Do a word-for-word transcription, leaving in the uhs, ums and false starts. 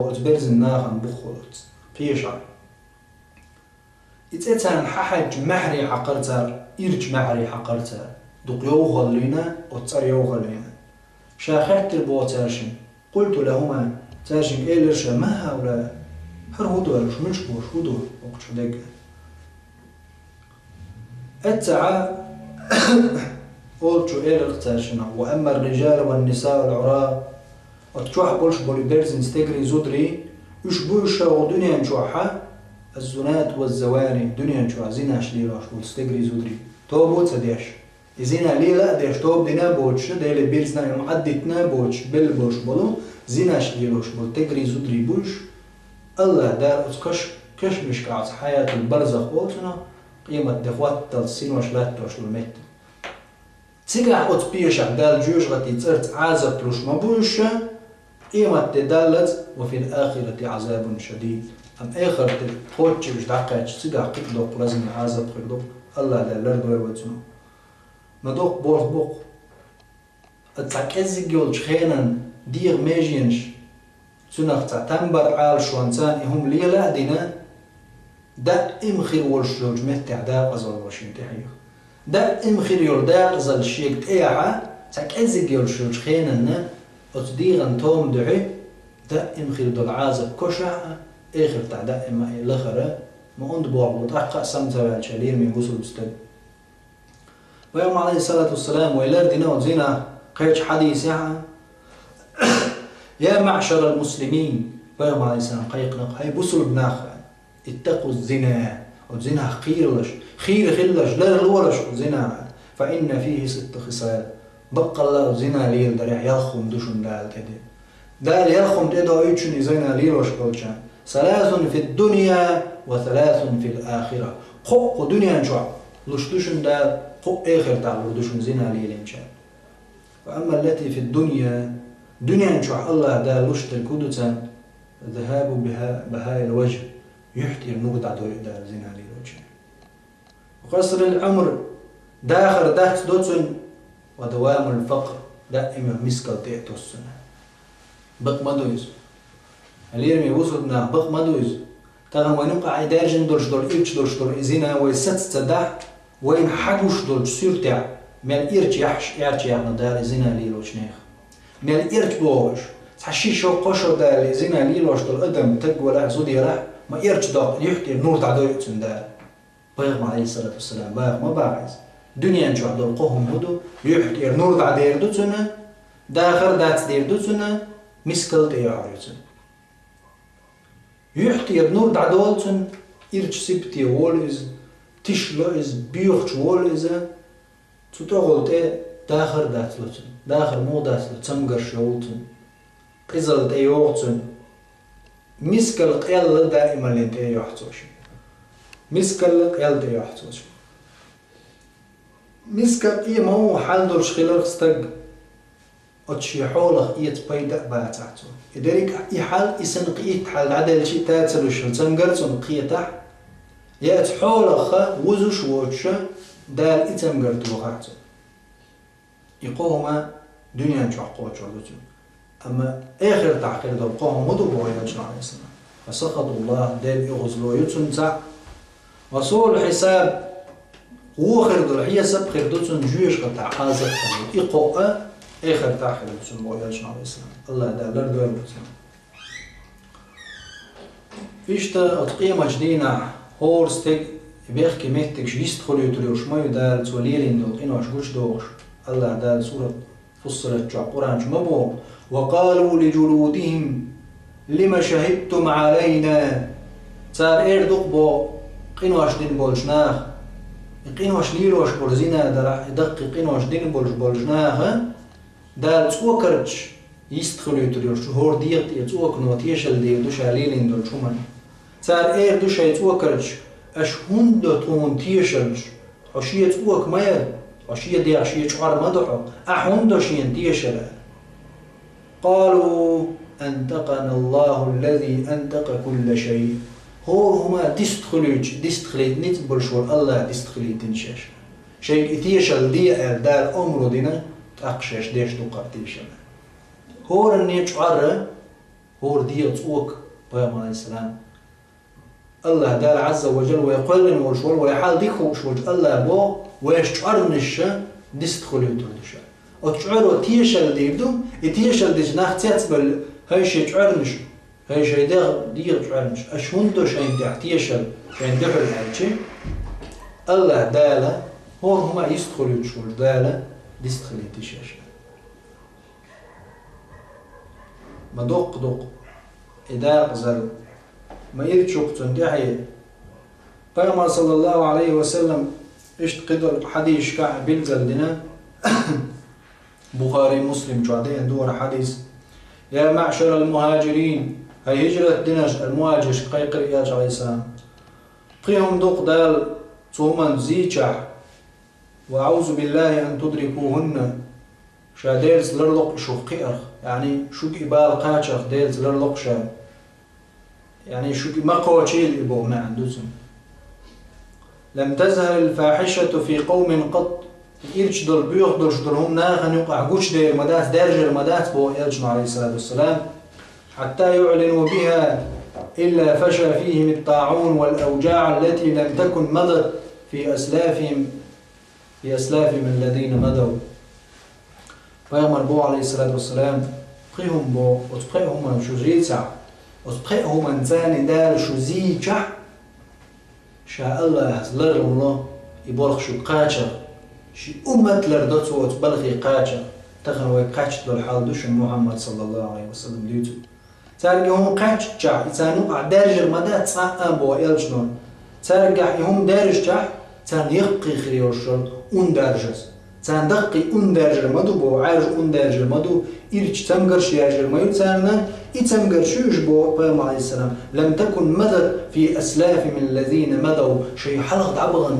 оцу берзина нахана буххалц. Кхечахь. И цӀе царна хьахьаьжча маьхьарий хьакхара цара, ирча маьхьарий хьакхара цара. Дукха йовхаллина, оцу цӀера йовхаллина. Ша хаьттира боху цара шина. قلت لهما, цара шина элира ша: ما هؤلاء؟ ХӀара хӀун ду аьлла, муьлш бу, хӀун ду хӀокху чу дерг? Эццахь олучу элира цара шина: وأما الرجال والنساء العراة. Оцу чохь болуш болу берзина стегарий зударий, уьш бу уьш ша хӀокху дуьнен чохь, الزناة والزواني, дуьнен чохь зинаш лелош болу стегарий зударий. Тоба а ца деш, и зина лела а деш, тоба дина а боцуш, Деле берзина а, Ӏаддитина а боцуш, белла болуш болу, зинаш лелош болу стегарий зударий бу уьш. АллахӀ Дала оцу каш-, кешнашкахь, оцу хьаятул барзах олучунах, къематде хӀотталц синош латтош долу меттиг. Цигахь оцу пешахь Дала жоьжахатин цӀарца Ӏазап луш ма бу уьш, къематде даллалц, وفي الآخرة عذاب شديد. Амма эхарте кхоччуш дӀакхаьчча, цигахь кхин а доккха лазаме Ӏазап хир ду, АллахӀ Дала лардойла вай цунах. Ма доккха болх бу-кх. Цхьа кӀеззиг йолчу хенан дегӀан меженаш, цунах цхьа там бар Ӏалашонца и хӀума лела а дина, даим хир волуш йолчу меттехь дакъазалло шена тӀехьеха. Даим хир йолу дакъазалла шега тӀеяхьа, цхьа кӀеззиг йолуш йолчу хенанна оцу дегӀан тома дуьхьа, даим хир долу Ӏазап кошахь а, эхартахь даим а и лахара, ма онда боху бу тӀаккха а сам ца ваьлча лераме бусулба стаг. Пайхамар, алейхиссалату вассалам, вай лардина оцу зина кхечу хьадисехь: «Я маъшарал муслимин», Пайхамар, алейхиссалам, кхайкхина: «Хьай бусулба нах, иттакъу зина, оцу зинах кхийралаш, хийра хилалаш, ларлолаш оцу зина, фа инна фихи ситту хисал. Баккъалла оцу зина леладарехь ялх хӀума ду шуна Дала тӀеден». Дала ялх хӀума тӀедоуьйту шуна и зина лелош болчарна: «Саласун фид дунья ва саласун фил ахира». Кхоъ кху дуьнен чохь луш ду шуна Дала, кхоъ эхартахь лур ду шуна зина лелинчарна. «Ва амма ллати фид дунья», дуьнен чохь АллахӀ Дала луш дерг хӀун ду царна? «Захабу биха-, бахаил важх», юьхь тӀера нур дӀадойу Дала зина лелочарна. «Ва къасрил Ӏумр», дахар дац до цуьнан, «ва давамул факър», даима мискал тӀе а тосу цуьнан. Бакъ ма ду иза. Лераме бусулба нах, бакъ ма ду иза. Тахана вайн юкъахь и даьржина долуш долу, ирча долуш долу и зина вай саца ца дахь, вайна хьагуш долчу суьртехь, мел ирча яхьаш, ирча яхна Дала и зина лелочу нехан. Мел ирча бохуш, цхьа ши шо, кхо шо Дала и зина лелош долу адам таг валахь, зуда ялахь, ма ирча доккху, юьхь тӀера нур дӀадойу цуьнан Дала. Пайхамар, алейхиссалату вассалам, баха ма баха иза. Дуьнен чохь долу кхо хӀума хӀун ду? Юьхь тӀера нур дӀадер ду цуьнан, дахар дац дер ду цуьнан, мискал тӀе йохьур ю цуьнан. Юьхь тӀера нур дӀадолу цуьнан, ирча сибате волу иза, тишло иза, боьхачу волу иза, цу тӀехула тӀе дахар дацло цуьнан, дахар муха дацло, цамгарш йовлу цуьнан. Къизалла тӀе йогӀу цуьнан. Мискал къелла даималлин тӀе йохьу цо шен. Мискал къелла тӀе йохьу цо шен. Мискал къе ма ву хьал долуш хиларх стаг, оцу шен хьолах эца пайда а бацахь цо. И дерриг а и хьал, и санна кхин итт хьал дӀаделча а, тацалуш хила цамгар цунна кхетахь, я оцу хьолах вузуш воцуша Дала и цамгар тохахь цунна. И кхо хӀума дуьнен чохь кхочур ду цуьнан. Амма эхартахь хир долу кхо хӀума ду боху элчано, алейхиссалам. Ва сахатуллах, Делан оьгӀазло ю цуьнца. Ва суул хьисаб, вон хир долу хьесап хир ду цуьнан, жоьжахатахь Ӏазап хир ду. И кхо а эхартахь хир ду цуьнан боху элчано, алейхиссалам. АллахӀ Дала лардойла цуьнан. Иштта оцу къематчу дийнахь хӀора стеган бехке меттигаш йист хуьлуьйтур йолуш ма ю Дала, цо лелийна долу къинош гучудохуш. АллахӀ Дала сурат Фуссилат чохь Къуръан чу ма боху: «Ва къалу ли жулудихим лима шахидтум Ӏалайна». Цара эр ду-кх боху къинош дина болчу наха, и къинош лелош болу зина дарахь, и даккхий къинош дина болуш болчу наха, Дала цӀокарчу йист хуьлуьйтур йолуш, хӀора дегӀан тӀе цӀокано тешалла дийр ду ша лелийна долчу хӀуманна. Цара эр ду шайн цӀокарчу: «Аша хӀунда до тхуна тешаллаш? Хьо шен цӀока ма яра, хьо шен дегӀ, шен чкъор ма ду хьо. Ахьа хӀунда до шена тешалла?» Къалу: «Антакъана Аллаху аллази антакъа кулла шай». ХӀора хӀума дист хуьлуьйтуш, дист хилийта ницкъ болуш волу АллахӀа дист хилийтина шаьш. Шайга и тешалла де аьлла, Дала омра дина, тӀаккха шаьш деш ду кхара тешалла. ХӀоранна чкъор, ХӀора дегӀа цӀока, пайхамар, алейхиссалам. Аллах Дала Азза ва Джалла вай кхоьллина волуш волу, вай хьал дика хууш волчу Аллах боху, вайша чӀорнаш дистта хуьлуьйтур ду ша. Оцу чӀоро тешалла дийр ду, и тешалла дича нах цецбевлла, хӀай шайн чӀорнаш, хӀай шайн дегӀ, дегӀа чӀорнаш, аша хӀунда до шайна тӀехь тешалла, шайна дуьхьал аьлча, Аллах Дала, хӀора хӀума йистхуьлуьйтуш волчу Дала дистхилийта ша. Ма доккха-доккха и дакъазалла, ма ирча ю-кх цунна тӀаьхье. Пайхамар, саллаллаху алейхи ва саллам, иштта кхидолу хьадисашкахь билгалдина, Бухари, Муслим чохь деана дора хьадис: «Я маъшарал мухаджирин», хӀай хӀижрат динарш, ал-мухаджиршка кхайкхира Элча, алейхиссалам. Пхи хӀума ду-кх Дала цу хӀуманна зийчахь, «Ва аузу биллахи ан тудрикухунна», ша Делаца ларло-кх и шух кхиарх, яъни шуьга и бала кхачарх Делаца ларло-кх ша. Яъни шуьга и ма кхочийла и боху маьӀна ду цуьнан. «Лам тазхарил фахишату фи къавмин къат». Ирча долу, боьха долуш долу хӀума нахана юкъахь гучудер ма дац, даьржар ма дац, боху Элчано, алейхиссалату вассалам. «Хьатта юълину биха, илла фаша фихим ат-таъун вал авжаъ аллати лам такун мадат фи аслафихим, фи аслафихим аллазина мадав». Пайхамар боху, алейхиссалату вассалам, пхи хӀума боху, оцу пхеа хӀуманна шу зийцахь, оцу пхеа хӀуманна царна Дала шу зийчахь, ша Аллахьца ларло и болх шуьга кхачарх, ши уммат лардо цо оцу балхе кхачарх, тахана вай кхача долу хьал ду шуна Мухьаммад, саллаллаху алейхи ва саллам, дуьйцург. Цаьрга и хӀума кхаьччахь, и царна юкъахь даьржар ма дац цкъа а, боху Элчано. Цаьргахь и хӀума даьржичахь, царна яккхий хир йолуш йолу ун даржаза. Царна даккхий ун даьржар ма ду, боху, Ӏаьржа ун даьржар ма ду, ирча цамгарш яьржар ма ю царна, и цамгарш ю уьш, боху Пайхамар, алейхиссалам, «лам такун мадат фи аслафихим аллазина мадав», шайн хьалха дӀабахана